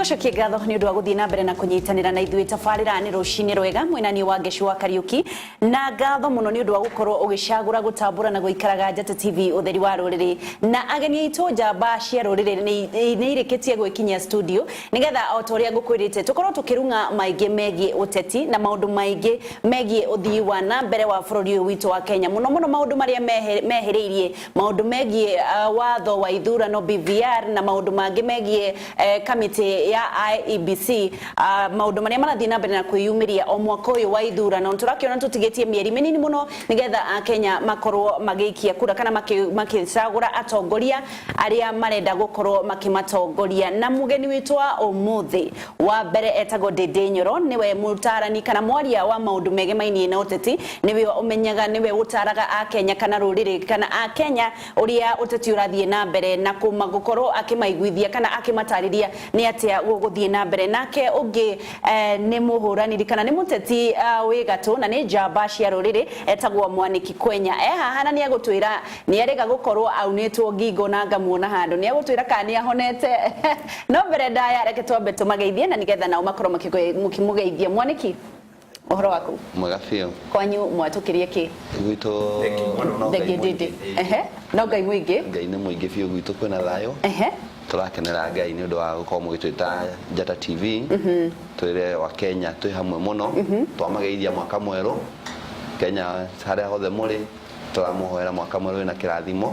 Tũcokie ngatho nĩ ũndũ wa gũthiĩ na mbere na kũnyitanĩra na ithuĩ. Tabarĩra nĩ Rũcinĩ Rwega, mwena niĩ wa Ngeci wa Kariũki, na ngatho mũno nĩ ũndũ wa gũkorwo ũgĩcagũra gũtambũra na gũikaraga Njata TV, ũtheri wa rũrĩrĩ. Na ageni aitũ njamba cia rũrĩrĩ nĩ irĩkĩtie gwĩkinyia studio nĩgetha o ta ũrĩa ngũkwĩrĩte tũkorwo tũkĩrung'a maingĩ megiĩ ũteti na maũndũ maingĩ megiĩ ũthii wa na mbere wa bũrũri ũyũ witũ wa Kenya, mũno mũno maũndũ marĩa mehĩrĩirie maũndũ megiĩ watho wa ithurano BVR na maũndũ mangĩ megiĩ kamĩtĩ ya IEBC, maũndũ marĩa marathiĩ na mbere na kwĩyumĩria o mwaka ũyũ wa ithurano. Tũrakĩona tũtigĩtie mĩeri mĩnini mũno nĩgetha Akenya makorwo magĩikia kura kana makĩcagũra atongoria arĩa marenda gũkorwo makĩmatongoria. Na mũgeni witũ wa ũmũthĩ wa mbere etagwo Ndĩndĩ Nyoro, nĩwe mũtarani kana mwaria wa maũndũ megemainie na ũteti, nĩwe ũmenyaga, nĩwe ũtaraga Akenya kana rũrĩrĩ kana Akenya ũrĩa ũteti ũrathiĩ na mbere na gũkorwo akĩmaiguithia kana akĩmatarĩria nĩ atĩa gũgũthiĩ na mbere. Nake ũngĩ nĩ mũhũranĩri kana nĩ mũteti wĩ gatũ na nĩ njamba cia rũrĩrĩ, etagwo Mwaniki Kwenya. E haha na nĩ egũtwĩra nĩ erĩga gũkorwo aunĩtwo ngingo na ngamuona handũ, nĩ egũtwĩra kana nĩ ahonete. No mbere ndaya, reke twambe tũmageithie na nĩgetha nao makorwo makĩmũgeithia. Mwaniki, ũhoro waku? Mwega biũ. Kwanyu mwatũkĩrie kĩ? Gwitũ no Ngai Thengiũ. Mũingĩ. Ndĩndĩ. Ehe, no Ngai mũingĩ. Ngai nĩ mũingĩ biũ, gwitũ kwĩna thayũ. Tũrakenera Ngai nĩ ũndũ wa gũkorwo mũgĩtwĩta Njata TV, twĩre wa Kenya twĩ hamwe mũno, twamageithia mwaka mwerũ. Kenya harĩa hothe mũrĩ, tũramũhoera mwaka mwerũ wĩna kĩrathimo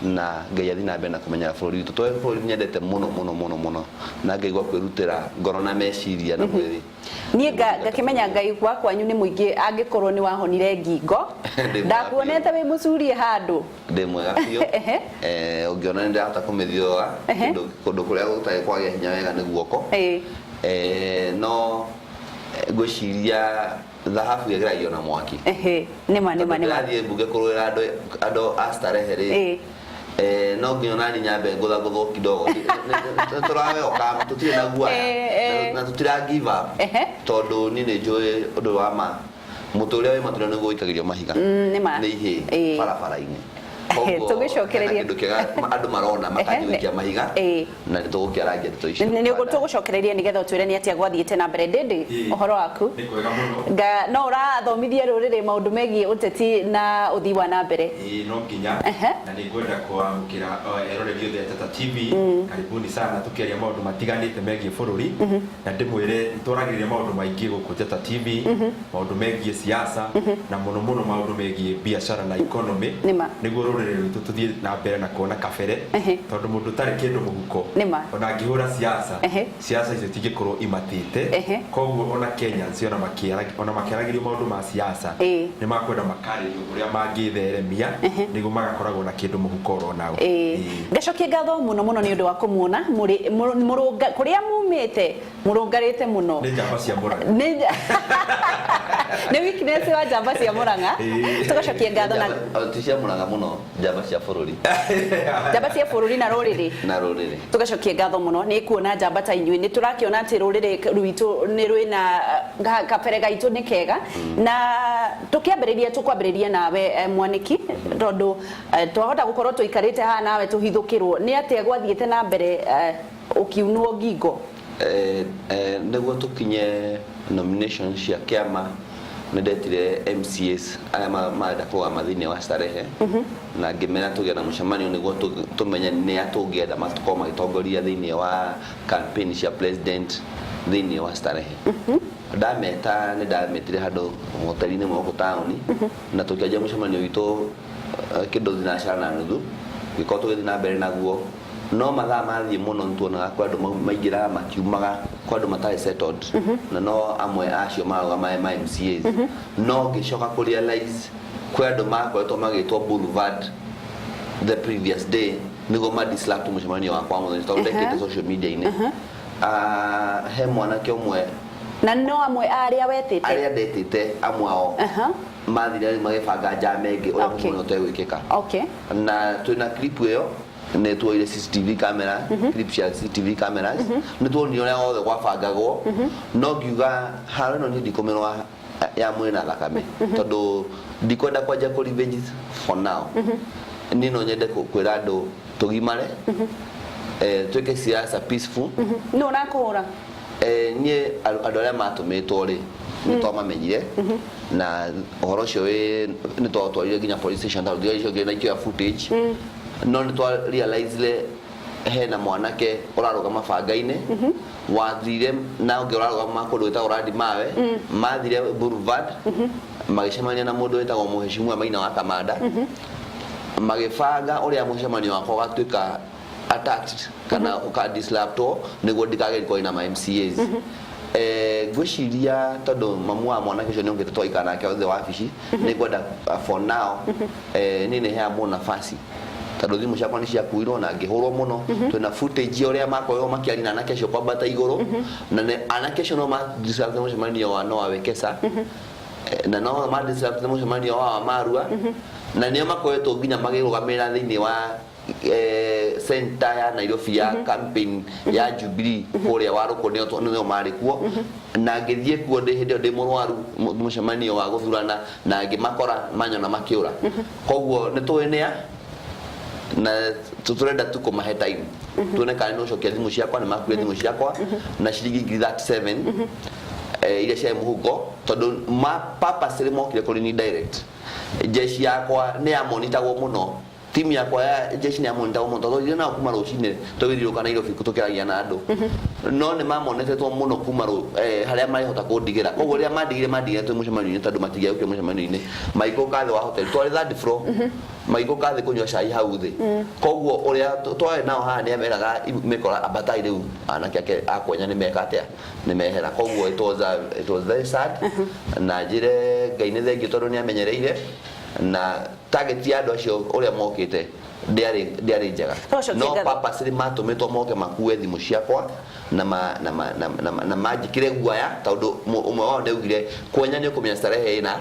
na Ngai athiĩ na mbere na kũmenyera bũrũri witũ. Tũĩ bũrũri nyendete mũno mũno mũno mũno na ngaigua kwĩrutĩra ngoro na meciria na mwĩrĩ. Niĩ ngakĩmenya Ngai wa kwanyu nĩ mũingĩ angĩkorwo nĩ wahonire ngingo. Ndĩ mwega. Ndakuonete wĩ mũcurie handũ. Ndĩ mwega biũ. Ũngĩona nĩ ndĩrahota kũmĩthiũrũra kũndũ kũrĩa gũtarĩ kwagĩa hinya wega nĩ guoko. No ngwĩciria thahabu ĩgeragio na mwaki. Ehe, nĩma nĩma nĩma. Ndĩrathiĩ mbunge kũrũĩra andũ a Starehe rĩ, no nginya onani nyambe ngũthagũthwo kidogo. Tũrawelcome, tũtirĩ na guoya na tũtira give up, tondũ niĩ nĩ njũĩ ũndũ wa ma, mũtĩ ũrĩa wĩ matunda nĩguo ũikagĩrio mahiga. Nĩma. Nĩ ihĩĩ barabara-inĩ. Koguo Tũgĩcokererie. hena kĩndũ kĩega andũ marona makanjia gũikia mahiga na nĩ tũgũkĩarangia ndeto icio. Nĩ tũgũcokereria nĩgetha ũtwĩre nĩ atĩa gwathiĩte na mbere. Ndĩndĩ, ũhoro waku? Nĩ kwega mũno. Nga no ũrathomithia rũrĩrĩ maũndũ megiĩ ũteti na ũthii wa na mbere. Ĩĩ, no nginya. Na nĩ ngwenda kwamũkĩra eroreri othe a Njata TV. Karibuni sana, tũkĩaria maũndũ matiganĩte megiĩ bũrũri, na ndĩmwĩre nĩ twaragĩrĩria maũndũ maingĩ gũkũ Njata TV, maũndũ megiĩ siasa na mũno mũno maũndũ megiĩ biacara na economy, Nĩma. nĩguo rũrĩrĩ rwitũ tũthiĩ na mbere na kuona kabere, tondũ mũndũ ũtarĩ kĩndũ mũhuko, Nĩma. ona angĩhũra siasa, siasa icio itingĩkorwo imatĩte. Koguo ona Kenyans ona makĩaragĩrio maũndũ ma siasa, nĩ makwenda makarĩrio ũrĩa mangĩtheremia nĩguo magakoragwo na kĩndũ mũhuko oro nao. Ngacokia ngatho mũno mũno nĩ ũndũ wa kũmuona mũrĩ mũrũnga kũrĩa mumĩte mũrũngarĩte mũno. Nĩ njamba cia Mũrang'a. Nĩ weakness wa njamba cia Mũrang'a. Tũgacokia ngatho na Ti cia Mũrang'a mũno, njamba cia bũrũri. Njamba cia bũrũri na rũrĩrĩ. Na rũrĩrĩ. Tũgacokia ngatho mũno nĩ kuona njamba ta inyuĩ. Nĩ tũrakĩona atĩ rũrĩrĩ rwitũ nĩ rwĩna kabere gaitũ nĩ kega. Na tũkĩambĩrĩria, tũkwambĩrĩria nawe Mwaniki, tondũ twahota gũkorwo tũikarĩte haha nawe tũhithũkĩrwo. Nĩ atĩa gwathiĩte na mbere ũkiunwo ngingo? Nĩguo tũkinye nomination cia kĩama, nĩ ndetire MCAs arĩa marenda kũrũgama thĩinĩ wa Starehe na ngĩmera tũgĩe na mũcemanio nĩguo tũmenye nĩ a tũngĩenda makorwo magĩtongoria thĩinĩ wa campaign cia president thĩinĩ wa Starehe. Ndameta, nĩ ndametire handũ hoteli-inĩ ĩmwe gũkũ taũni na tũkĩanjia mũcemanio witũ kĩndũ thinacara na nuthu, tũgĩkorwo tũgĩthiĩ na mbere naguo, no mathaa mathiĩ mũno nĩ tuonaga kwĩ andũ maingĩraga makiumaga, kwĩ andũ matarĩ settled, na no amwe acio marũgama ma MCAs. No ngĩcoka kũ realize kwĩ andũ makoretwo magĩtwo Boulevard the previous day nĩguo ma disrupt mũcemanio wakwa wa mũthenya, tondũ ndekĩte social media-inĩ. Ah, he mwanake ũmwe. Na no amwe a arĩa wetĩte? Arĩa ndetĩte, amwe ao mathire rĩu magĩbanga njama ĩngĩ ũrĩa mũcemanio ũtegwĩkĩka. Na twĩna clip ĩyo, nĩ tuoire CCTV camera, clip cia CCTV cameras, nĩ tuonire ũrĩa wothe gwabangagwo. No ngiuga haro ĩno niĩ ndikũmĩrũa ya mwĩrĩ na thakame, tondũ ndikwenda kwanjia kũ revenge for now. Niĩ no nyende kwĩra andũ tũgimare. Twĩke siasa peaceful. Nũ ũrakũhũra? Niĩ andũ arĩa matũmĩtwo rĩ, nĩ twamamenyire na ũhoro ũcio wĩ nĩ twatwarire nginya police station, tondũ thigari icio na ikĩoya footage, no nĩ twa realize hena mwanake ũrarũgama banga-inĩ wathire na ũngĩ ũrarũgama kũndũ gwĩtagwo Randi Mawe. Mathire Boulevard, magĩcemania na mũndũ wĩtagwo Mheshimiwa Maina wa Kamanda, magĩbanga ũrĩa mũcemanio wakwa ũgatuĩka attacked kana ũka disruptwo nĩguo ndikagerie kwaria na ma MCAs. Ngwĩciria tondũ mamu wa mwanake ũcio nĩ okĩte twaikara nake othe wabici, nĩ ngwenda for now, niĩ nĩ heaga mũndũ nafasi, tondũ thimũ ciakwa nĩ ciakuirwo na ngĩhũrwo mũno. Twĩna footage ya ũrĩa makorirwo makĩaria na anake acio kwambata igũrũ, na anake acio no ma disrupt mũcemanio wa Noah Wekesa, na no ma disrupt mũcemanio wa Marua, na nĩo makoretwo nginya magĩrũgamĩrĩra thĩinĩ wa center ya Nairobi ya campaign ya Jubilee kũrĩa Warũkũ. Nĩo marĩ kuo, na ngĩthiĩ kuo ndĩ hĩndĩ ĩyo ndĩ mũrwaru, mũcemanio wa gũthurana, na ngĩmakora manyona makĩũra. Koguo nĩ tũĩ nĩa, na tũrenda tu kũmahe time tuone kana nĩ gũcokia thimũ ciakwa. Nĩ makuire thimũ ciakwa na ciringi 37,000 iria ciarĩ mũhuko, tondũ ma purposely mokire kũrĩ ni direct. Jeshi yakwa nĩ yamonitagwo mũno, timu yakwa ya jeshi nĩ yamonitagwo mũno, tondũ ithuĩ nao kuma rũcinĩ tũgĩthiũrũrũka Nairobi tũkĩaragia na andũ, no nĩ mamonetetwo mũno kuma harĩa marĩhota kũndigĩra. Koguo rĩrĩa mandigire twĩ mũcemanio-inĩ, tondũ matingĩaũkire mũcemanio-inĩ, maikũrũka thĩ wa hoteli, twarĩ third floor, maikũrũka thĩ kũnyua cai hau thĩ. Koguo ũrĩa twarĩ nao haha nĩ ameraga mĩkora ambatai rĩu, anake ake akwenya nĩ meka atĩa, nĩ mehera. Koguo it was very sad, na njĩre Ngai nĩ thengiũ tondũ nĩ amenyereire na target ya andũ acio ũrĩa mokĩte ndĩarĩ njega. Tũcokie No ngatho. purposely matũmĩtwo moke makue thimũ ciakwa na manjĩkĩre guoya, tondũ ũmwe wao nĩ augire kwenya nĩ ũkũmenya Starehe ĩna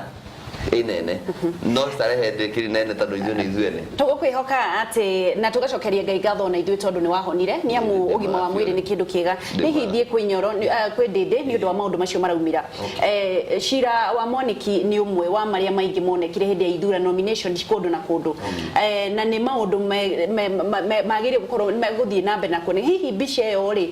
ĩnene, no Starehe ndĩkĩrĩ nene, tondũ ithuĩ nĩ ithuĩ ene. Tũgũkwĩhoka atĩ na tũgacokeria Ngai ngatho na ithuĩ tondũ nĩ wahonire, nĩ amu ũgima wa mwĩrĩ nĩ kĩndũ kĩega. Ndĩ Nĩ hihi mwega. thiĩ kwĩ Nyoro kwĩ Ndĩndĩ nĩ ũndũ wa maũndũ macio maraumĩra. Cira wa Mwaniki nĩ ũmwe wa marĩa maingĩ monekire hĩndĩ ya ithurano, nomination kũndũ na kũndũ, na nĩ maũndũ magĩrĩire gũkorwo megũthiĩ na mbere na kuoneka. Hihi mbica ĩyo rĩ,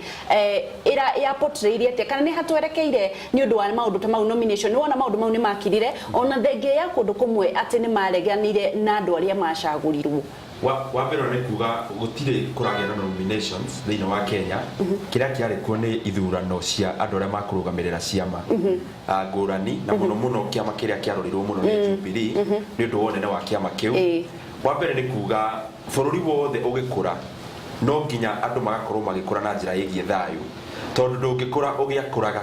ĩra ya portray atĩa, kana nĩ hatwerekeire nĩ ũndũ wa maũndũ ta mau nomination? Nĩ wona maũndũ mau nĩ makirire ona thengia ya kũndũ kũmwe atĩ nĩ mareganire na andũ arĩa macagũrirwo. Wa mbere nĩ kuga gũtirĩ kũragĩa na nominations thĩinĩ wa Kenya. Kĩrĩa kĩarĩ kuo nĩ ithurano cia andũ arĩa makũrũgamĩrĩra ciama ngũrani, na mũno mũno kĩama kĩrĩa kĩarorirwo mũno nĩ Jubilee nĩ ũndũ wa ũnene wa kĩama kĩu. Wa mbere nĩ kuga bũrũri wothe ũgĩkũra no nginya andũ magakorwo magĩkũra na njĩra ĩgiĩ thayũ, tondũ ndũngĩkũra ũgĩakũraga.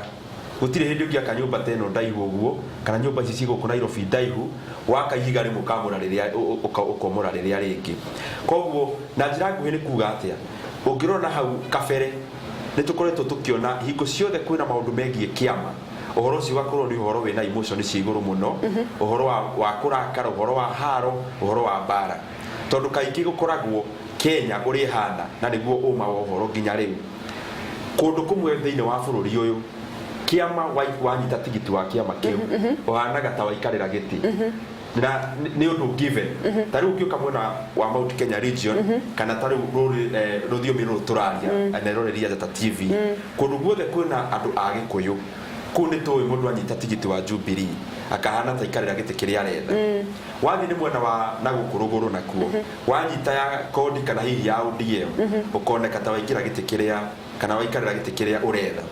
Gũtirĩ hĩndĩ ũngĩaka nyũmba ta ĩno ndaihu ũguo, kana nyũmba ici ci gũkũ Nairobi ndaihu, waka ihiga rĩmwe ũkamũra rĩrĩa ũkomora rĩrĩa rĩngĩ. Koguo na njĩra nguhĩ nĩ kuga atĩa, ũngĩrora na hau kabere nĩ tũkoretwo tũkĩona hingo ciothe kwĩna maũndũ megiĩ kĩama, ũhoro ũcio ũgakorwo nĩ ũhoro wĩna emotion cia igũrũ mũno, ũhoro wa kũrakara, ũhoro wa haro, ũhoro wa mbara, tondũ kaingĩ gũkoragwo Kenya ũrĩa ĩhana, na nĩguo ũma wa ũhoro nginya rĩu, kũndũ kũmwe thĩinĩ wa bũrũri ũyũ kĩama wanyita tigiti wa kĩama kĩu ũhanaga ta waikarĩra gĩtĩ, na nĩ ũndũ given. Ta rĩu ũngĩũka mwena wa Mount Kenya region, kana ta rĩu rũthiomi rũrũ tũraria na ĩroreria Njata TV, kũndũ guothe kwĩna andũ a Gĩkũyũ, kũu nĩ tũĩ mũndũ anyita tigiti wa Jubilee akahana ta aikarĩra gĩtĩ kĩrĩa aretha. Wathiĩ nĩ mwena wa na gũkũ rũgũrũ, nakuo wanyita ya kodi kana hihi ya ODM, ũkoneka ta waingĩra gĩtĩ kĩrĩa kana waikarĩra gĩtĩ kĩrĩa ũretha.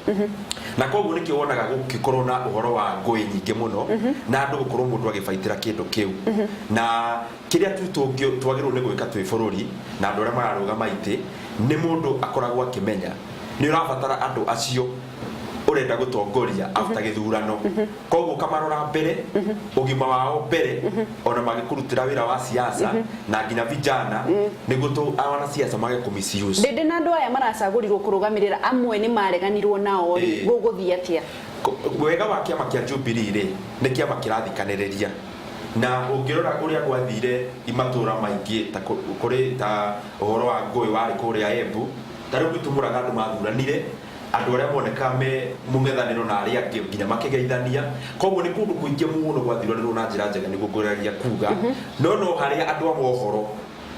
Na koguo nĩkĩo wonaga gũkĩkorwo na ũhoro wa ngũĩ nyingĩ mũno na andũ gũkorwo mũndũ agĩbaitĩra kĩndũ kĩu. Na kĩrĩa tu twagĩrĩirwo nĩ gwĩka twĩ bũrũri na andũ arĩa mararũgama itĩ, nĩ mũndũ akoragwo akĩmenya nĩ ũrabatara andũ acio ũrenda gũtongoria after gĩthurano. Koguo ũkamarora mbere, ũgima wao mbere, ona magĩkũrutĩra wĩra wa siasa, na nginya vijana nĩguo tu wanasiasa mage kũ misuse. Ndĩndĩ na andũ aya maracagũrirwo kũrũgamĩrĩra amwe nĩ mareganirwo nao rĩ, gũgũthiĩ atĩa? Wega wa kĩama kĩa Jubilee rĩ, nĩ kĩama kĩrathikanĩrĩria, na ũngĩrora ũrĩa gwathire matũra maingĩ, ta kũrĩ ta ũhoro wa ngũĩ warĩ kũrĩa Embu, ta rĩu gwitũ Mũrang'a andũ mathuranire andũ arĩa monekaga me mũng'ethanĩro na arĩa angĩ nginya makĩgeithania. Koguo nĩ kũndũ kũingĩ mũno gwathuranirwo na njĩra njega, nĩguo ngũragia kuga. No harĩa andũ a mohoro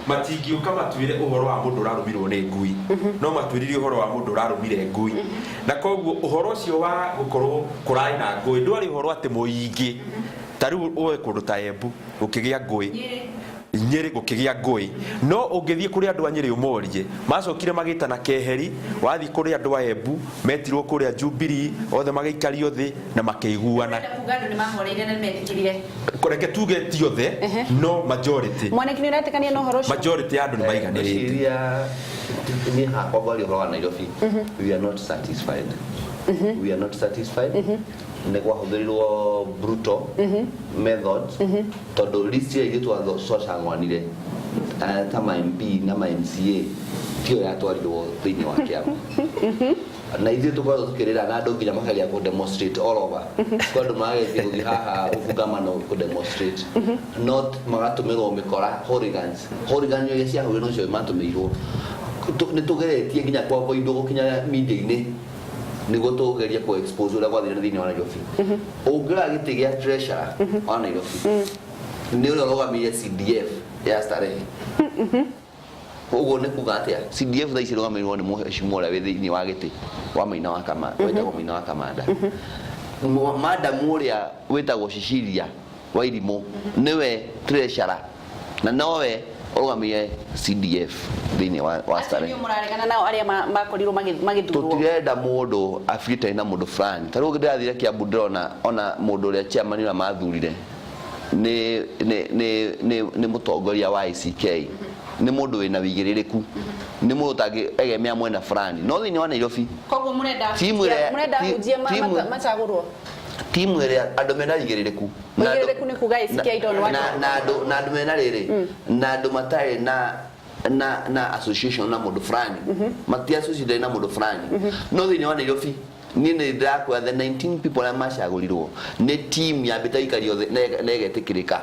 Matingĩũka matuĩre ũhoro wa mũndũ ũrarũmirwo nĩ ngui, no matuĩririe ũhoro wa mũndũ ũrarũmire ngui. Na koguo ũhoro ũcio wa gũkorwo kũrarĩ na ngũĩ ndwarĩ ũhoro atĩ mũingĩ. Ta rĩu woe kũndũ ta Embu gũkĩgĩa ngũĩ, Nyĩrĩ gũkĩgĩa ngũĩ, no ũngĩthiĩ kũrĩ andũ a Nyĩrĩ ũmorie, macokire magĩtana keheri, wathiĩ kũrĩ andũ a Embu, metirwo kũrĩa Jubilee, othe magĩikario thĩ na makĩiguana. Ũrenda kuga andũ nĩ mahoreire na nĩ metĩkĩrire? Reke tuge ti othe, no majority. Mwaniki, nĩ ũretĩkania na ũhoro ũcio? Majority ya andũ nĩ maiganĩrĩte. Ngwĩciria niĩ hakwa ngwaria ũhoro wa Nairobi, we are not satisfied, we are not satisfied. Nĩ gwahũthĩrirwo brutal methods, tondũ list ĩrĩa ithuĩ twacagũranire ta ma MP na ma MCA tiyo yatwarirwo thĩinĩ wa kĩama. Na ithuĩ tũkoragwo tũkĩrĩra na andũ nginya makageria kũ demonstrate all over. Kwĩ andũ marageria gũthiĩ haha ũbungamano kũ demonstrate, not magatũmĩrwo mĩkora, hooligans. Hooligan iria ciahũrirwo nocio matũmĩirwo. Nĩ tũgeretie nginya kũ avoid gũkinya media-inĩ nĩguo tũgerie kũ expose ũrĩa gwathire thĩinĩ wa Nairobi. Ũngĩrora gĩtĩ gĩa treasurer wa Nairobi, nĩ ũrĩa ũrũgamĩrĩire CDF ya Starehe. Ũguo nĩ kuga atĩa? CDF thaa ici ĩrũgamĩrĩirwo nĩ mũheshimiwa ũrĩa wĩ thĩinĩ wa gĩtĩ wa Maina wa Kamanda, wĩtagwo Maina wa Kamanda. Madam ũrĩa wĩtagwo Cecilia Wairimũ nĩwe treasurer na nowe ũrũgamĩrĩire CDF thĩinĩ wa Acio Starehe. nĩo mũraregana nao arĩa makorirwo magĩthurwo? Tũtirenda mũndũ abuĩte na mũndũ fulani. Ta rĩu ndĩrathire Kiambu, ndĩrona ona mũndũ ũrĩa chairman ũrĩa mathurire nĩ mũtongoria wa ACK, nĩ mũndũ wĩna wĩigĩrĩrĩku, nĩ mũndũ ũtangĩegemea mwena fulani. No thĩinĩ wa Nairobi, Koguo mũrenda timu ĩrĩa mũrenda ahunjia macagũrwo? Timu ĩrĩa andũ mena wĩigĩrĩrĩku na Wĩigĩrĩrĩku nĩ kuga ACK don't want. Na andũ mena rĩrĩ, na andũ matarĩ na association na mũndũ fulani, mati associated na mũndũ fulani. No thĩinĩ wa Nairobi, niĩ nĩ ndĩrakwĩra, the 19 people arĩa macagũrirwo nĩ team yambĩte gũikario thĩ na ĩgetĩkĩrĩka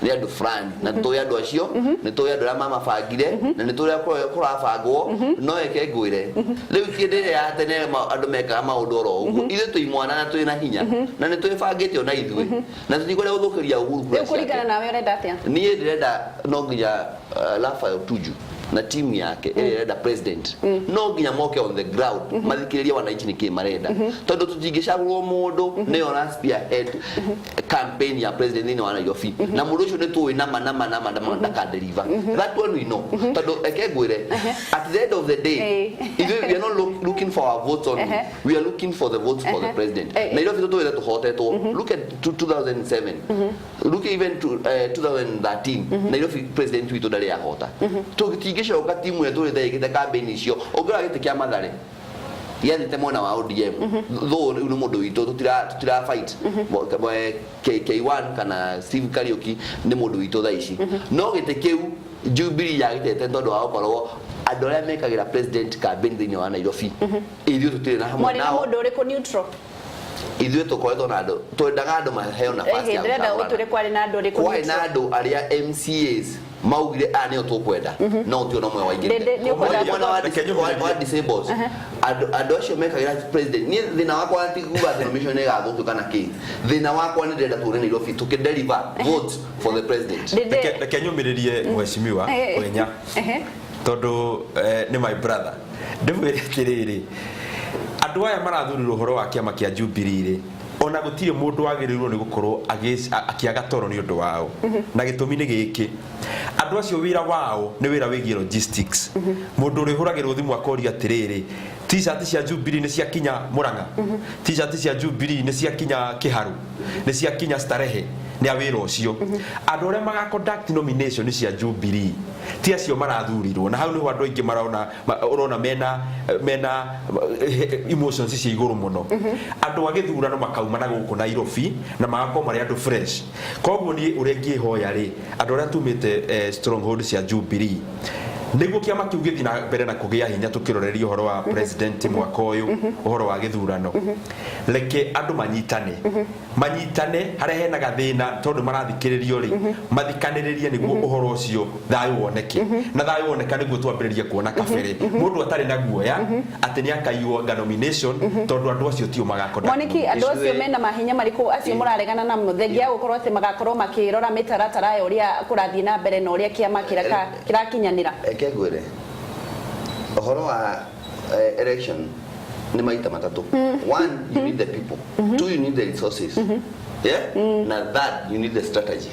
nĩ andũ fulani, na tũĩ andũ acio, nĩ tũĩ andũ arĩa mamabangire, na nĩ tũĩ ũrĩa kũrabangwo. No eke ngwĩre, rĩu ti hĩndĩ ĩrĩa ya tene andũ mekaga maũndũ oro ũguo. Ithuĩ twĩ imwana na twĩ na hinya na nĩ twĩbangĩte ona ithuĩ, na tũtikwenda gũthũkĩria Uhuru kura Rĩu kũringana ciake. Nawe ũrenda atĩa? Niĩ ndĩrenda no nginya Raphael Tuju na timu yake ĩrĩa ĩrenda president no nginya moke on the ground, mathikĩrĩrie wananchi nĩkĩ marenda, tondũ tũtingĩcagũrwo mũndũ nĩyo ũra spearhead campaign ya president thĩinĩ wa Nairobi, na mũndũ ũcio nĩ tũĩ nama nama nama nama ndakadeliver. That one we know, tondũ eke ngwĩre, at the end of the day, ithuĩ we are not looking for our votes only, we are looking for the votes for the president. Nairobi tũtũĩre tũhotetwo. Look at 2007, look even to 2013, Nairobi president witũ ndarĩ ahota. Tũtingĩcoka timu ĩrĩa tũrĩte ĩkĩte campaign icio. Ũngĩrora gĩtĩ kĩa Mathare gĩathiĩte mwena wa ODM, though rĩu nĩ mũndũ witũ, tũtira fight. K1 kana Steve Kariuki nĩ mũndũ witũ thaa ici, no gĩtĩ kĩu Jubilee yagĩtete tondũ wa gũkorwo andũ arĩa mekagĩra president campaign thĩinĩ wa Nairobi, ithuĩ tũtirĩ na hamwe Mwarĩ na nao. Mũndũ ũrĩkũ neutral? Ithuĩ tũkoretwo na andũ, twendaga andũ maheo nafasi Ĩhĩ, ya ndĩrenda gũcagũrana. ũtwĩre kwarĩ na andũ arĩkũ Kwarĩ na neutral. andũ arĩa MCAs maugire aya nĩo tũkwenda, no ũtio no mwe waingĩrire. Ndĩ- nĩ ũkwenda- Mwena wa Reke nyũmĩrĩrie. wa disabled, andũ acio mekagĩra president. Niĩ thĩna wakwa ti kuga atĩ nomination nĩ ĩgathũkio kana kĩ. Thĩna wakwa nĩ ndĩrenda tuone Nairobi tũkĩ deliver vote for the president. Reke nyũmĩrĩrie mheshimiwa Wenya, tondũ nĩ my brother. Ndĩmwĩre atĩrĩrĩ, andũ aya marathurirwo ũhoro wa kĩama kĩa Jubilee rĩ, ona gũtirĩ mũndũ wagĩrĩirwo nĩ gũkorwo akĩaga toro nĩ ũndũ wao. Na gĩtũmi nĩ gĩkĩ: andũ acio wĩra wao nĩ wĩra wĩgiĩ logistics. Mũndũ ũrĩa ũhũragĩrwo thimũ akoria atĩrĩrĩ, T-shirt cia Jubilee nĩ ciakinya Murang'a? T-shirt cia Jubilee nĩ ciakinya Kiharu? Nĩ ciakinya Starehe? Nĩ a wĩra ũcio. Andũ arĩa maga conduct nomination cia Jubilee ti acio marathurirwo, na hau nĩho andũ aingĩ marona ũrona mena emotions cia igũrũ mũno. Andũ a gĩthurano makauma na gũkũ Nairobi na magakorwo marĩ andũ fresh. Koguo niĩ ũrĩa ingĩhoya rĩ, andũ arĩa tumĩte stronghold cia Jubilee, Nĩguo kĩama kĩu gĩthiĩ na mbere na kũgĩa hinya, tũkĩroreria ũhoro wa president mwaka ũyũ, ũhoro wa gĩthurano, reke andũ manyitane, manyitane harĩa hena gathĩna, tondũ marathikĩrĩrio rĩ, mathikanĩrĩrie nĩguo ũhoro ũcio thayũ woneke, na thayũ woneka nĩguo twambĩrĩrie kuona kabere mũndũ atarĩ na guoya atĩ nĩ akaiywo nga nomination, tondũ andũ acio tio magakonda. Mwaniki, andũ acio mena mahinya marĩkũ, acio mũraregana namo, thengia ya gũkorwo atĩ magakorwo makĩrora mĩtaratara ya ũrĩa kũrathiĩ na mbere na ũrĩa kĩama kĩrakinyanĩra? Reke ngwĩre ũhoro wa election nĩ maita matatũ. One, you need the people. Two, you need the resources, yeah? Na third, you need the strategy.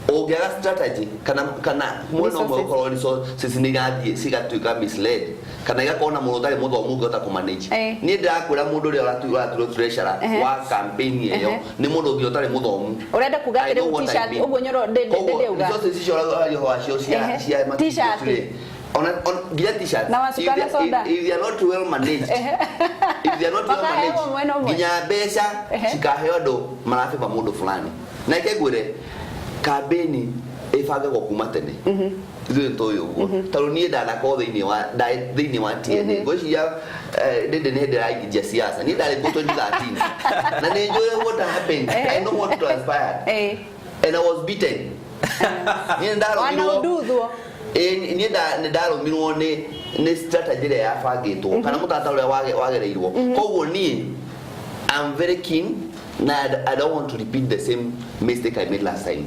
Ũngĩaga strategy kana mwena ũmwe, Resources. ũkorwo resources nĩ irathiĩ cigatuĩka misled kana igakorwo na mũndũ ũtarĩ mũthomu ũngĩhota kũmanage. Niĩ ndĩrakwĩra, mũndũ ũrĩa ũraturwo treasurer wa campaign ĩyo nĩ mũndũ ũngĩ ũtarĩ mũthomu. Ũrenda kuga I atĩ know rĩu what I t-shirt mean. ũguo Nyoro Koguo, ndĩrauga resources icio ũraria ũhoro wacio cia cia T-shirt. rĩ, ona nginya t-shirt, Na wacuka na soda. if they are not well managed, if they are not well Makaheagwo managed, mwena ũmwe. nginya mbeca cikaheo andũ marabĩba mũndũ fulani. Na reke ngwĩre, kambĩni ĩbangagwo kuma tene. Ithuĩ nĩ tũĩ ũguo, tondũ niĩ ndanakorwo thĩinĩ wa thĩinĩ wa TNA. Ngwĩciria ndĩndĩ nĩ hĩndĩ ĩraingĩria siasa. Niĩ ndarĩ kuo 2013 na nĩ njũĩ what happened. I know what transpired and I was beaten. Niĩ ndarũmirwo. Wanaunduthwo. Ĩĩ, niĩ nĩ ndarũmirwo nĩ strategy ĩrĩa yabangĩtwo kana mũtaratara ũrĩa wagereirwo. Koguo niĩ I'm very keen na I don't want to repeat the same mistake I made last time,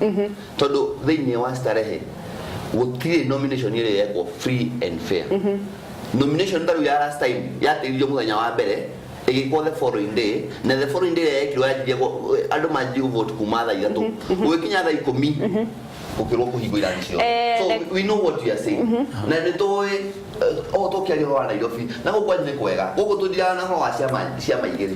tondũ thĩinĩ wa Starehe gũtirĩ nomination ĩrĩa yekwo free and fair. Nomination ta rĩu ya last time yateithirio mũthenya wa mbere, ĩgĩkwo the following day, na the following day ĩrĩa yekirwo yanjirie andũ manjirie vote kuma thaa 3 gũgĩkinya thaa 10 gũkĩrwo kũhingwo irathi ciothe. So we know what we are saying na nĩ tũĩ o tũkĩaria ũhoro wa Nairobi na gũkũ kwanyu nĩ kwega, gũkũ tũndiraga na ũhoro wa ciama igĩrĩ.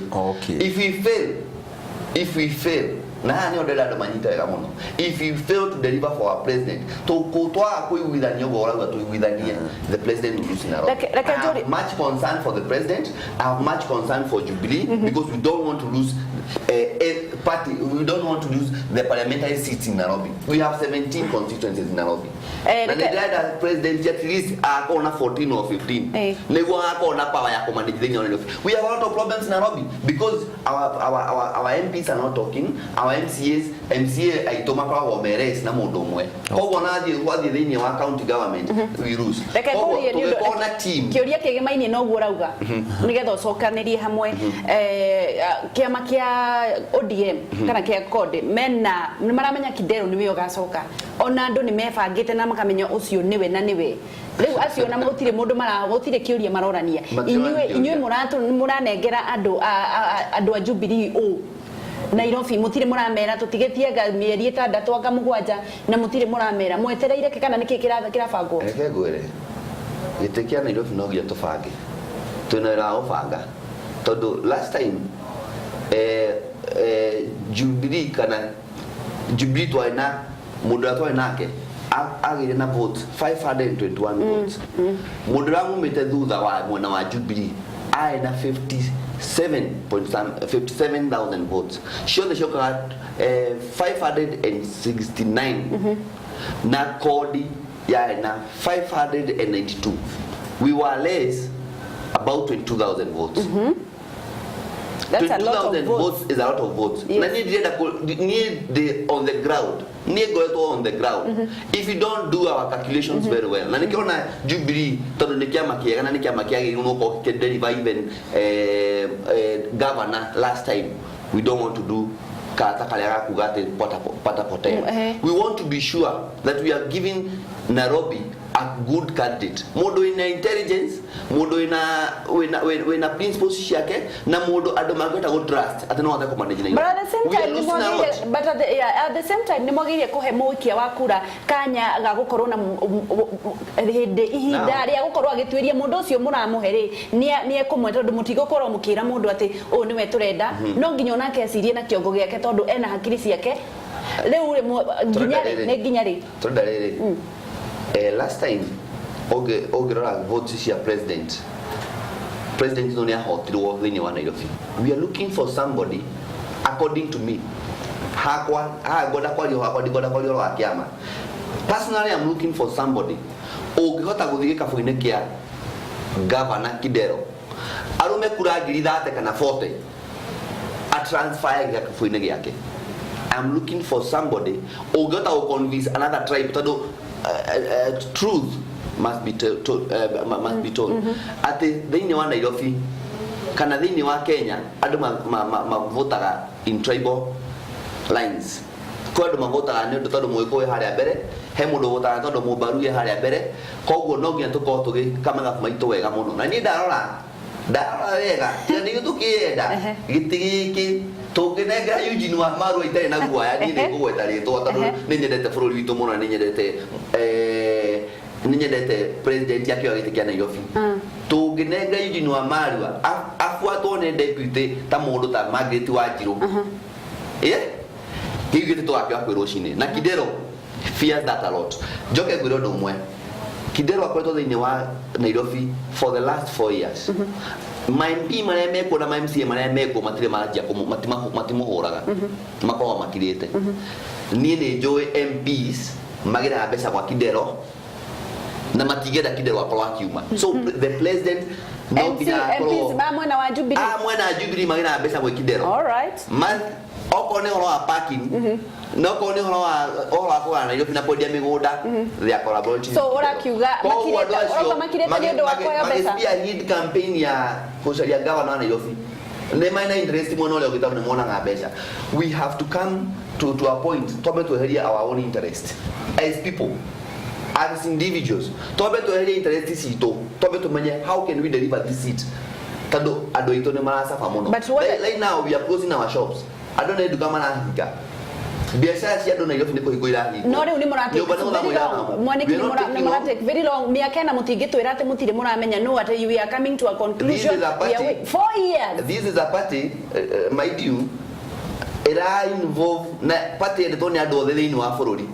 If we fail, na haha nĩho ndĩrenda andũ manyite wega mũno, if we fail to deliver for our president, twaga kũiguithania ũguo ũrauga tũiguithanie, the president will lose in Nairobi. Reke I have much concern for the president. I have much concern for Jubilee because we don't want to lose a party. We don't want to lose the parliamentary seats in Nairobi. We have 17 constituencies in Nairobi. Na nĩ ndĩrenda president at least akorwo na 14 or 15 nĩguo agakorwo na power ya kũmanage thĩinĩ wa Nairobi. We have a lot of problems in Nairobi because our MPs are not talking, our MCAs, MCA aitũ makoragwo meres na mũndũ ũmwe. Koguo nathiĩ gwathiĩ thĩinĩ wa county government, we lose. Reke Koguo ngũrie nĩ ũndũ tũngĩkorwo na team. Kĩũria kĩgemaine na ũguo ũrauga, nĩgetha ũcokanĩrie hamwe, kĩama kĩa ODM kana kĩa CORD mena nĩ maramenya Kidero nĩwe ũgacoka, ona andũ nĩ mebangĩte na makamenya ũcio nĩwe, na nĩwe rĩu acio na gũtirĩ mũndũ mara gũtirĩ kĩũria marorania. Matirorania Inyuĩ kĩũria. inyuĩ mũranengera andũ a Jubilee ũ Nairobi, mũtirĩ mũramera tũtigĩtie mĩeri 6 anga 7, na mũtirĩ mũramera mwetereire kĩ kana nĩkĩ kĩrabangwo? Reke ngwĩre, gĩtĩ kĩa Nairobi no nginya tũbange, twĩna wĩra wa gũbanga, tondũ last time Jubilee kana Jubilee twarĩ na mũndũ ũrĩa twarĩ nake agĩire na votes 521 votes. Mũndũ ũrĩa mumĩte thutha wa mwena wa Jubilee arĩ na 57 point some, 57,000 votes. Ciothe ciokaga 569, na kodi yarĩ na 592. We were less about 22,000 votes. That's a lot of 22,000 votes. Votes is a lot of votes. Na niĩ ndirenda niĩ ndĩ on the ground, niĩ ngoretwo on the ground. If you don't do our calculations very well, na nĩkĩona Jubilee, tondũ nĩ kĩama kĩega na nĩ kĩama kĩagĩrĩirwo nĩ gũkorwo gĩkĩ-deliver even governor last time, we don't want to do karata karĩa gakuga atĩ pata, pata potea. We want to be sure that we are giving Nairobi a good candidate, mũndũ wĩna intelligence, mũndũ wĩna principles ciake, na mũndũ andũ mangĩhota gũ trust atĩ no ahote kũmanage Nairobi. But at the same We are time, losing a lot. nĩmwagĩrĩire, but at the, yeah, at the same time nĩmwagĩrĩire kũhe mũikia wa kura kanya ga gũkorwo na hĩndĩ ihinda Now. rĩa gũkorwo agĩtuĩria mũndũ ũcio mũramũhe rĩ nĩ ekũmwe, tondũ mũtigũkorwo mũkĩra mũndũ atĩ ũyũ nĩwe tũrenda. No nginya onake ecirie na kĩongo gĩake, tondũ ena hakiri ciake. Rĩu rĩ nginya rĩ Tũrenda rĩrĩ. Nĩ nginya rĩ? Tũrenda rĩrĩ, last time ũngĩrora votes cia president, president no nĩ ahotirwo thĩinĩ wa Nairobi. We are looking for somebody, according to me, hakwa haha ngwenda kwaria, hakwa ndikwenda kwaria ũhoro wa kĩama. Personally, I'm looking for somebody Ũngĩhota gũthiĩ gĩkabũ-inĩ kĩa gavana Kidero arume kura 30,000 kana 40 a transfer gĩkabũ-inĩ gĩake. I'm looking for somebody ũngĩhota gũ convince another tribe, tondũ truth must be to, to, must be told atĩ thĩinĩ wa Nairobi kana thĩinĩ wa Kenya andũ mavotaga in tribal lines. Kwĩ andũ mavotaga nĩ ũndũ tondũ Mũgĩkũyũ wĩ harĩa mbere, he mũndũ ũvotaga tondũ Mũmbaru wĩ harĩa mbere. Koguo no nginya tũkorwo tũgĩka mathabu maitũ wega mũno, na niĩ ndarora wega, tiga nĩ ithuĩ tũkĩenda gĩtĩ gĩkĩ tũngĩnengera Eugene wa Marua itarĩ na guoya. Niĩ nĩ ngũgweta rĩtwa tondũ nĩ nyendete bũrũri witũ mũno na nĩ nyendete president akĩoya gĩtĩ kĩa Nairobi. Tũngĩnengera Eugene wa Marua abuatwo nĩ deputy ta mũndũ ta Margaret Wanjiru, yeah? Kĩu gĩtĩ tũgakĩoya kwĩ rũcinĩ, na Kidero fears that a lot. Njoke ngwĩre ũndũ ũmwe, Kidero akoretwo thĩinĩ wa Nairobi for the last 4 years. Ma MP marĩa mekuo na ma MCA marĩa mekuo matirĩ maranjia matimũhũraga, makoragwo makirĩte. Niĩ nĩ njũĩ MPs magĩraga mbeca gwa Kidero na matingĩenda Kidero akorwo akiuma, so the president no MC nginya akorwo MPs ba mwena wa Jubilee. A mwena wa Jubilee magĩraga mbeca gwĩ Kidero. All right. Okorwo nĩ ũhoro wa parking na okorwo nĩ ũhoro wa kũgana Nairobi na kwendia mĩgũnda, they are collaborating So, with Kidero. ũrakiuga Koguo andũ acio ũrauga makirĩte nĩ ũndũ wa kũheo mbeca? Magĩ-spearhead campaign ya gũcaria gavana wa Nairobi nĩ marĩ na interest mwena ũrĩa ũngĩ tondũ nĩ monaga mbeca. We have to come to a point twambe tweherie our own interest as people, as individuals, twambe tweherie interest citũ, twambe tumenye how can we deliver this seat, tondũ andũ aitũ nĩ maracaba mũno. But what- Right now we are closing our shops. Andũ nĩ nduka marahinga, biacara cia andũ Nairobi nĩ kũhingwo irahingwo. No rĩu nĩ mũra Nyũmba nĩ gũthamwo irathamwo. Mwaniki, We are not nĩ taking mũra on- take very long, mĩaka ĩna mũtingĩtwĩra atĩ mũtirĩ mũramenya no atĩ we are coming to a conclusion. This is a We are party. 4 years. This is a party, mind you, ĩra involve na party yendetwo nĩ andũ othe thĩinĩ wa bũrũri.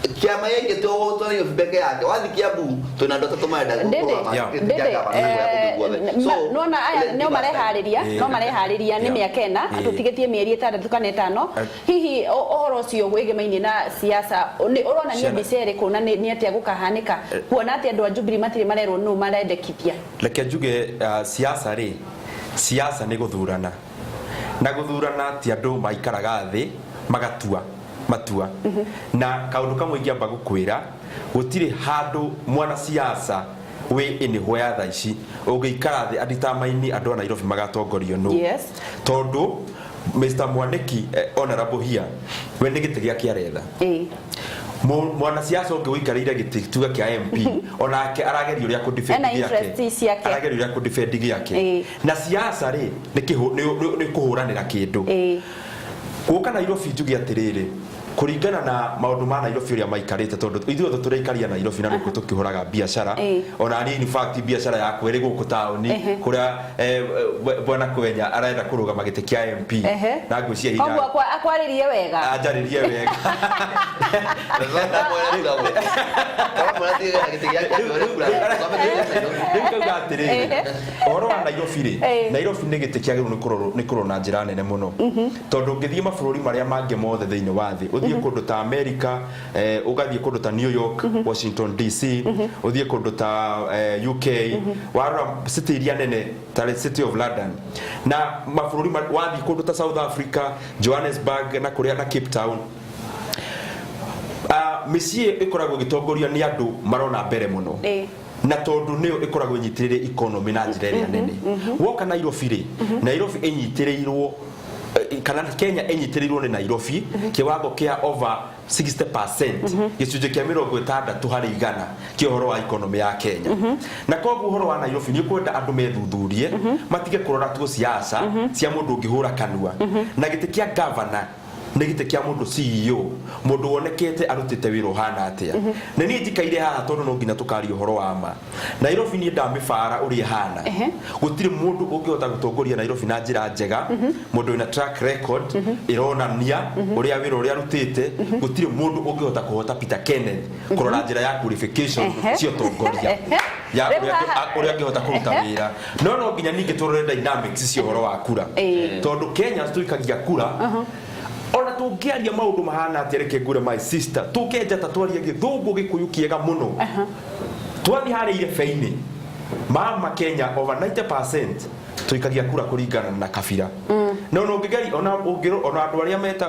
Kĩama gĩkĩ to to Nairobi peke yake. Wathi Kiambu twĩna andũ atatũ marenda Ndĩndĩ, kũrũgama gĩtĩ kĩa Ndĩndĩ, gavana na kũrĩa kũngĩ guothe. So, nona aya let's nĩo give us time. mareharĩria, no mareharĩria nĩ mĩaka ĩna, tũtigĩtie mĩeri 6 kana 5. Hihi ũhoro ũcio wĩgĩmainie na siasa nĩ ũronania mbica ĩrĩkũ, na nĩ atĩa gũkahanĩka, kuona atĩ andũ a Jubilee matirĩ marerwo nũ marendekithia? Reke njuge, siasa rĩ, siasa nĩ gũthurana, na gũthurana ti andũ maikaraga thĩ magatua matua. Na kaũndũ kamwe ingĩamba gũkwĩra, gũtirĩ handũ mwanasiasa wĩ anywhere thaa ici ũngĩikara thĩ aditamaini andũ a Nairobi magatongorio nũ. Tondũ Mr Mwaniki, honorable here, we nĩ gĩtĩ gĩake aretha. Mwanasiasa ũngĩ ũikarĩire gĩtĩ tuge kĩa MP onake arageria ũrĩa kũ-defend Ena gĩake. interest ciake. Arageria ũrĩa kũ-defend gĩake. Na siasa rĩ, nĩ kũhũranĩra kĩndũ. Gũka Nairobi, njuge atĩrĩrĩ, kũringana na maũndũ ma Nairobi ũrĩa maikarĩte, tondũ ithuĩ othe tũraikaria Nairobi na nĩkuo tũkĩhũraga biacara. Ona niĩ in fact biacara yakwa ĩrĩ gũkũ taũni kũrĩa bwana Kwenya arenda kũrũgama gĩtĩ kĩa MP. Na ngwĩciria hinya Koguo akwarĩrie wega. Anjarĩrie wega. Rĩu ngauga atĩrĩrĩ, ũhoro wa Nairobi rĩ, Nairobi nĩ gĩtĩ kĩagĩrĩirwo nĩ kũrorwo na njĩra nene mũno, tondũ ũngĩthiĩ mabũrũri marĩa mangĩ mothe thĩinĩ wa thĩ, ũthiĩ kũndũ ta America, ũgathiĩ kũndũ ta New York, Washington DC, ũthiĩ kũndũ ta UK, warora city iria nene ta the City of London na mabũrũri wathiĩ kũndũ ta South Africa, Johannesburg na kũrĩa na Cape Town, mĩciĩ ĩkoragwo ĩgĩtongorio nĩ andũ marona mbere mũno. Na tondũ nĩyo ĩkoragwo ĩnyitĩrĩire economy na njĩra ĩrĩa nene. Woka Nairobi rĩ, Nairobi ĩnyitĩrĩirwo, kana Kenya ĩnyitĩrĩirwo nĩ Nairobi kĩwango kĩa over 60%, gĩcunjĩ kĩa 60% kĩa ũhoro wa economy ya Kenya. Na koguo ũhoro wa Nairobi nĩ ũkwenda andũ methuthurie, matige kũrora tuo siasa cia mũndũ ũngĩhũra kanua. Na gĩtĩ kĩa governor nĩ gĩtĩ kĩa mũndũ CEO, mũndũ wonekete arutĩte wĩra ũhana atĩa. Na niĩ njikaire haha tondũ no nginya tũkaria ũhoro wa ma. Nairobi niĩ ndamĩbara ũrĩa ĩhana, gũtirĩ mũndũ ũngĩhota gũtongoria Nairobi na njĩra njega, mũndũ wĩna track record ĩronania ũrĩa wĩra ũrĩa arutĩte. Gũtirĩ mũndũ ũngĩhota kũhota Peter Kenneth kũrora njĩra ya qualification cia ũtongoria ya Rĩu ũrĩa ũrĩa angĩhota kũruta wĩra. No nginya ningĩ tũrore dynamics cia ũhoro wa kura, tondũ Kenya tũikagia kura. Ona tũngĩaria maũndũ mahana atĩa, reke ngwĩre my sister, tũkenja ta twaria gĩthũngũ gĩkũyũ kĩega mũno. Twathiĩ harĩa irebe-inĩ, mama Kenya over 90% tuikagia kura kuringana na kabira. No no ũngĩgeri ona ũngĩ ona andũ arĩa meta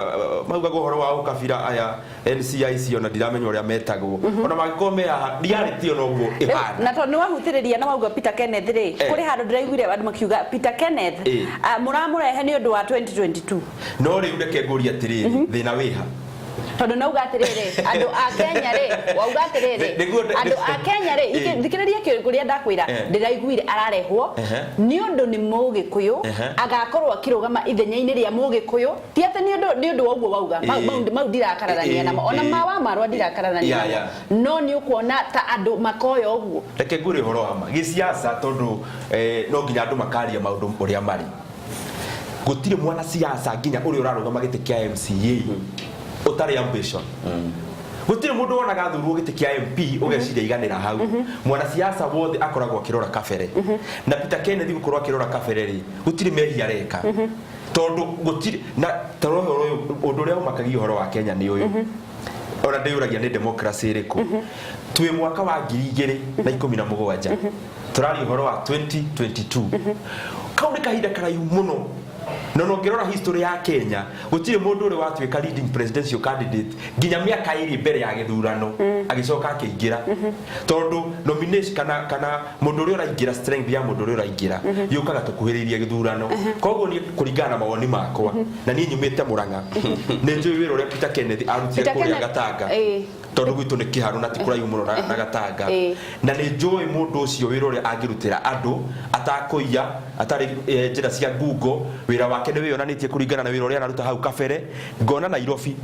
maugaga ũhoro wa ũkabira aya NCIC, ona ndiramenya ũrĩa metagwo, ona mangĩkorwo me haha, reality ĩyo noguo ĩhana. Na tondũ nĩ wahutĩrĩria na wauga Peter Kenneth rĩ, kũrĩ handũ ndĩraiguire andũ makiuga Peter Kenneth mũramũrehe nĩ ũndũ wa 2022. No rĩu reke ngũrie atĩrĩrĩ, thĩna wĩha? Tondũ nauga atĩrĩrĩ, andũ a Kenya rĩ, wauga atĩrĩrĩ, andũ a Kenya rĩ, thikĩrĩria kũrĩa ndakwĩra. Ndĩraiguire ararehwo nĩ ũndũ nĩ Mũgĩkũyũ, agakorwo akĩrũgama ithenya-inĩ rĩa Mũgĩkũyũ, ti atĩ nĩ ũndũ wa ũguo wauga. Mau ndirakararania namo, ona ma wa Marwa ndirakararania namo, no nĩ ũkuona ta andũ makoya ũguo. Reke ngwĩre ũhoro wa ma gĩsiasa, tondũ no nginya andũ makaria maũndũ ũrĩa marĩ. Gũtirĩ mwanasiasa nginya ũrĩa ũrarũgama gĩtĩ kĩa MCA ũtarĩ ambition. Gũtirĩ mũndũ wonaga athurwo gĩtĩ kĩa MP ũgeciria iganĩra hau. Mwanasiasa wothe akoragwo akĩrora kabere, na Peter Kenneth gũkorwo akĩrora kabere rĩ, gũtirĩ mehia areka, tondũ gũtirĩ na toro ũhoro ũyũ. Ũndũ ũrĩa ũmakagia ũhoro wa Kenya nĩ ũyũ, ona ndĩyũragia nĩ democracy ĩrĩkũ twĩ mwaka wa 2017, tũraria ũhoro wa 2022. Kau nĩ kahinda karaihu mũno, na ona ũngĩrora history ya Kenya, gũtirĩ mũndũ ũrĩ watuĩka leading presidential candidate nginya mĩaka 2 mbere ya gĩthurano agĩcoka akĩingĩra, tondũ nomination kana mũndũ ũrĩa ũraingĩra, strength ya mũndũ ũrĩa ũraingĩra yũkaga tũkuhĩrĩirie gĩthurano. Koguo niĩ, kũringana na mawoni makwa, na niĩ nyumĩte Mũrang'a, nĩ njũĩ wĩra ũrĩa Peter Kenneth arutire Peter kũrĩa Gatanga, tondũ gwitũ nĩ kĩharu na ti kũraihu mũno na Gatanga, na nĩ njũĩ mũndũ ũcio wĩra ũrĩa angĩrutĩra andũ atakũiya, atarĩ njĩra cia ngungo. Wĩra wake nĩ wĩyonanĩtie kũringana na wĩra ũrĩa araruta hau kabere. Ngona Nairobi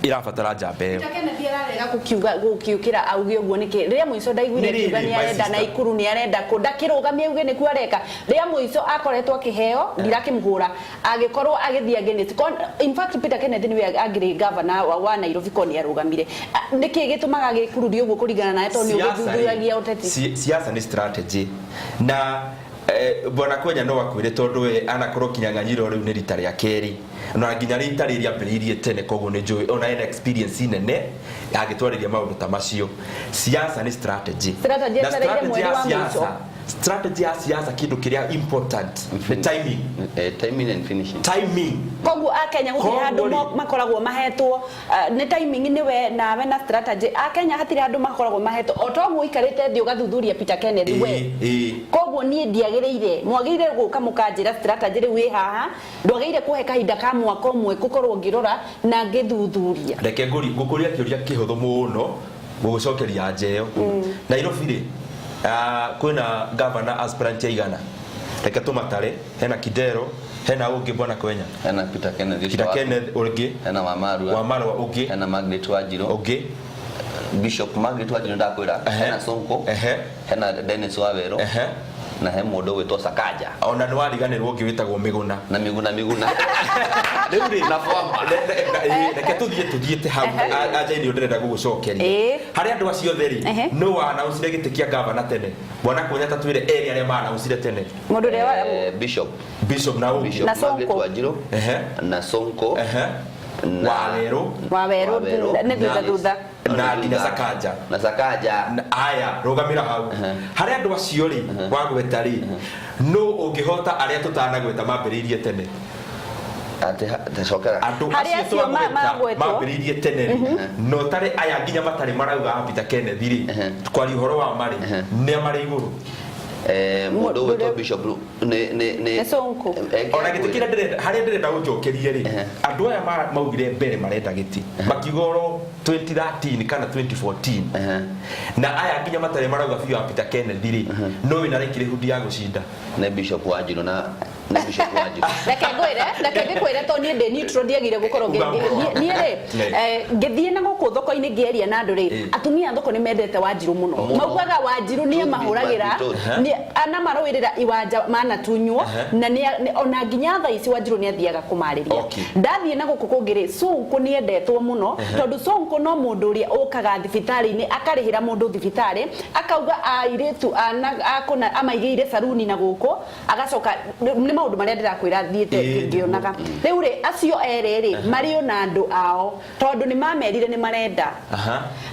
ĩrabatara njamba ĩyo. Peter Kenneth ararega gũkiuga gũkiũkĩra auge ũguo nĩkĩ? Rĩrĩa mũico ndaiguire Nĩ rĩrĩ, akiuga nĩ my arenda sister. Naikuru, nĩ arenda kũ, ndakĩrũgamie auge nĩkuo areka. Rĩa mũico akoretwo akĩheo, ndirakĩmũhũra, agĩkorwo agĩthiĩ against. In fact, Peter Kenneth nĩwe angĩrĩ governor wa Nairobi ko nĩ arũgamire. Nĩkĩ gĩtũmaga gĩkururio ũguo kũringana nawe, tondũ nĩ Siasa rĩ, ũgĩthuthuragia ũteti? Siasa nĩ strategy, na bwana Kwenya no akwĩre, tondũ we anakorwo kinyang'anyiro rĩu nĩ rita rĩa kerĩ, na nginya rita rĩrĩ rĩambĩrĩirie tene, koguo nĩ njũĩ ona ena experience nene angĩtwarĩria maũndũ ta macio. Siasa nĩ strategy. Strategy Na etereire strategy mweri ya wa mũico. siasa, strategy ya siasa, kĩndũ kĩrĩa important nĩ timing. Timing and finishing. Timing. Koguo akenya gũtirĩ Koguo handũ rĩ- makoragwo mahetwo, nĩ timing nĩwe nawe na strategy. Akenya hatirĩ handũ makoragwo mahetwo o toguo ũikarĩte thĩ ũgathuthuria Peter Kenneth we. Koguo niĩ ndiagĩrĩire, mwagĩrĩire gũka mũkanjĩra strategy rĩu ĩ haha, ndwagĩrĩire kũhe kahinda ka mwaka ũmwe gũkorwo ngĩrora na ngĩthuthuria. Reke ngũkũria kĩũria kĩhũthũ mũno, gũgũcokeria anja ĩyo. Nairobi rĩ, kwĩna governor aspirant aigana? Reke tũmatare. Hena Kidero, hena ũngĩ, bwana Kwenya? Hena Peter Kenneth ũcio Peter waku. Kenneth ũngĩ. Hena Wamarua. Wamarwa ũngĩ. Hena Margaret Wanjiru. Ũngĩ. Bishop Margaret Wanjiru ndakwĩra. Hena Sonko. Hena Dennis Waweru. Na he mũndũ ũgwĩtwo Sakaja. Ona nĩ wariganĩrwo ũngĩ wĩtagwo Mĩgũna. Na Miguna Miguna. Rĩu rĩ, Na Fwamba. Reke tũthiĩ tũthiĩte hau anja-inĩ, ndĩrenda gũgũcokeria. Harĩ andũ acio othe rĩ, nũ wa-announce gĩtĩ kĩa gavana tene? Bwana Kwenya, ta twĩre erĩ arĩa ma-announce tene. Mũndũ ũrĩa Bishop. Bishop na ũngĩ. Bishop Na Margaret Sonko. Wanjiru. Na Sonko. Na Wawerũ. Wawerũ. Wawerũ. Nĩ thutha thutha. Na nginya Sakaja. Na Sakaja. Aya, rũgamĩra hau. Harĩ andũ acio rĩ wagweta rĩ, nũ ũngĩhota arĩa tũtanagweta mambĩrĩirie tene? Atĩ cokera. Andũ Harĩ acio acio twagweta magwetwo. mambĩrĩirie tene rĩ, na ũtarĩ aya nginya matarĩ marauga a Peter Kenneth rĩ, kwaria ũhoro wa marĩ nĩa marĩ igũrũ? Mũndũ Mũndũ ũgwĩtwo ũrĩa- Bishop nĩ Nĩ Sonko. Ona gĩtĩ kĩrĩa ndĩrenda, harĩa ndĩrenda ũnjokerie rĩ, andũ aya maugire mbere marenda gĩtĩ, makiuga oro 2013 kana 2014, na aya nginya matarĩ marauga biũ a Peter Kenneth rĩ, no wĩna likelihood ya gũcinda? Nĩ Bishop Wanjiru na nĩ Bishop Wanjiru. Reke ngwĩre, reke ngĩkwĩre, to niĩ ndĩ neutral, ndiagire gũkorwo Uga ũhoro waku. niĩ rĩ, ngĩthiĩ na gũkũ thoko-inĩ ngĩaria na andũ rĩ, atumia a thoko nĩ mendete Wanjiru mũno. Mũno. Maugaga Wanjiru nĩ Truth be amahũragĩra, told. nĩ anamarũĩrĩra iwanja manatunywo, na ona nginya thaa ici Wanjiru nĩ athiaga kũmarĩria. Ndathiĩ na gũkũ kũngĩ rĩ, Sonko nĩ endetwo mũno, tondũ Sonko no mũndũ ũrĩa ũkaga thibitarĩ-inĩ akarĩhĩra mũndũ thibitarĩ, akauga airĩtu akũna amaigĩire saruni na gũkũ, agacoka nĩ Maũndũ marĩa ndĩrakwĩra thiĩte ngĩonaga rĩu rĩ, acio erĩ rĩ marĩ ona andũ ao, tondũ nĩ mamerire nĩ marenda.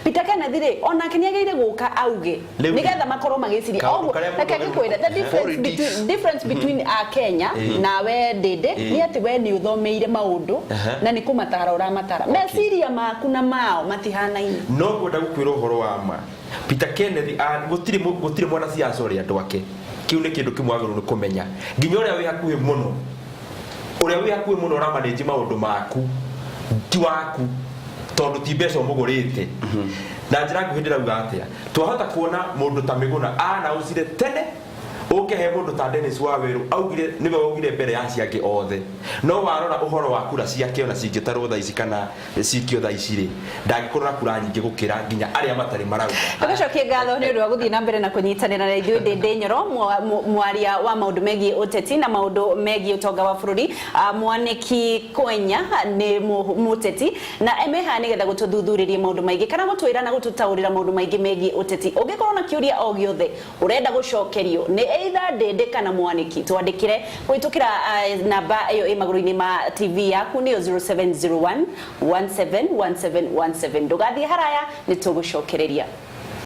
Peter Kenneth rĩ, onake nĩ agĩrĩire gũka auge Rĩu rĩ, nĩgetha makorwo magĩciria kaũndũ Oguo, karĩa mũndũ reke agĩrĩirwo- ngĩkwĩre, the difference Politics. between a Kenya nawe Ndĩndĩ nĩ atĩ we nĩ ũthomeire maũndũ na nĩ kũmatara ũramatara. Meciria maku na mao matihanaine. No ngwenda gũkwĩra ũhoro wa ma, Peter Kenneth gũtirĩ mwanasiasa ũrĩa andũ ake. Kĩu nĩ kĩndũ kĩmwe wagĩrĩirwo nĩ kũmenya. Nginya ũrĩa wĩ hakuhĩ mũno, ũrĩa wĩ hakuhĩ mũno ũramanĩnji maũndũ maku ti waku, tondũ ti mbeca ũmũgũrĩte. Na njĩra nguhĩ ndĩrauga atĩa? Twahota kuona mũndũ ta Mĩgũna anaũcire tene, ũke he mũndũ ta Dennis Wawerũ augire nĩwe waugire mbere ya acio angĩ othe, no warora ũhoro wa kura ciake, ona cingĩtarwo thaa ici kana cikio thaa ici rĩ, ndangĩkorwo na kura nyingĩ gũkĩra nginya arĩa matarĩ marauga. Tũgũcokie ngatho nĩ ũndũ wa gũthiĩ na mbere na kũnyitanĩra na ithuĩ. Ndĩndĩ Nyoro, mwaria wa maũndũ megiĩ ũteti na maũndũ megiĩ ũtonga wa bũrũri, Mwanĩki Kwenya nĩ mũteti na emeha nĩgetha gũtũthuthurĩria maũndũ maingĩ kana gũtwĩra na gũtũtaũrĩra maũndũ maingĩ megiĩ ũteti. Ũngĩkorwo na kĩũria o gĩothe ũrenda gũcokerio nĩ either Ndĩndĩ kana Mwanĩki, twandĩkĩre kũhĩtũkĩra namba ĩyo ĩ magũrũ-inĩ ma TV yaku, nĩyo 0701 171717. Ndũgathiĩ haraya, nĩ tũgũcokereria.